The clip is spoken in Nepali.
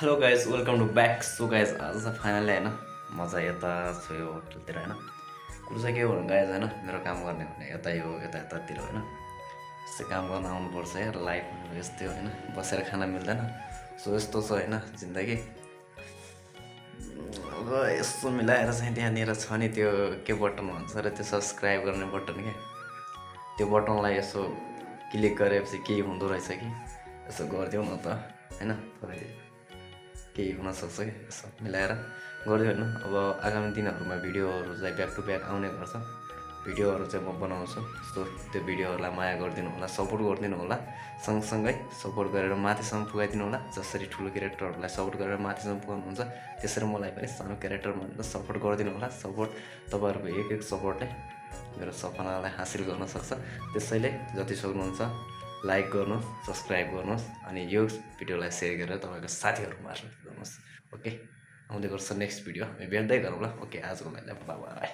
Hello guys welcome to back. So guys आज चाहिँ फाइनली होइन म चाहिँ यता छु यो होटलतिर होइन। कुरो चाहिँ के हो भने गाइज होइन मेरो काम गर्ने भने यता यो यतातिर होइन यस्तै काम गर्न आउनुपर्छ यार। लाइफ यस्तै हो होइन, बसेर खाना मिल्दैन। सो यस्तो छ होइन जिन्दगी। अब यस्तो मिलाएर चाहिँ त्यहाँनिर छ नि त्यो के बटन भन्छ र त्यो सब्सक्राइब गर्ने बटन क्या, त्यो बटनलाई यसो क्लिक गरेपछि केही हुँदो रहेछ कि यसो गरिदेऊ न त होइन। केही हुनसक्छ कि यसो मिलाएर गरिदियो होइन। अब आगामी दिनहरूमा भिडियोहरू चाहिँ ब्याक टु ब्याक आउने गर्छ। भिडियोहरू चाहिँ म बनाउँछु। सो त्यो भिडियोहरूलाई माया गरिदिनु होला, सपोर्ट गरिदिनु होला। सँगसँगै सपोर्ट गरेर माथिसम्म पुगाइदिनु होला। जसरी ठुलो क्यारेक्टरहरूलाई सपोर्ट गरेर माथिसम्म पुगाउनुहुन्छ त्यसरी मलाई पनि सानो क्यारेक्टर भनेर सपोर्ट गरिदिनु होला। सपोर्ट तपाईँहरूको एक सपोर्टले मेरो सपनालाई हासिल गर्न सक्छ। त्यसैले जति सक्नुहुन्छ लाइक गर्नुहोस्, सब्सक्राइब गर्नुहोस् अनि यो भिडियोलाई सेयर गरेर तपाईँको साथीहरू मार्फत गर्नुहोस्। ओके, आउँदै गर्छ नेक्स्ट भिडियो हामी भेट्दै गरौँ ल। ओके, आजको लागि बाई बाई।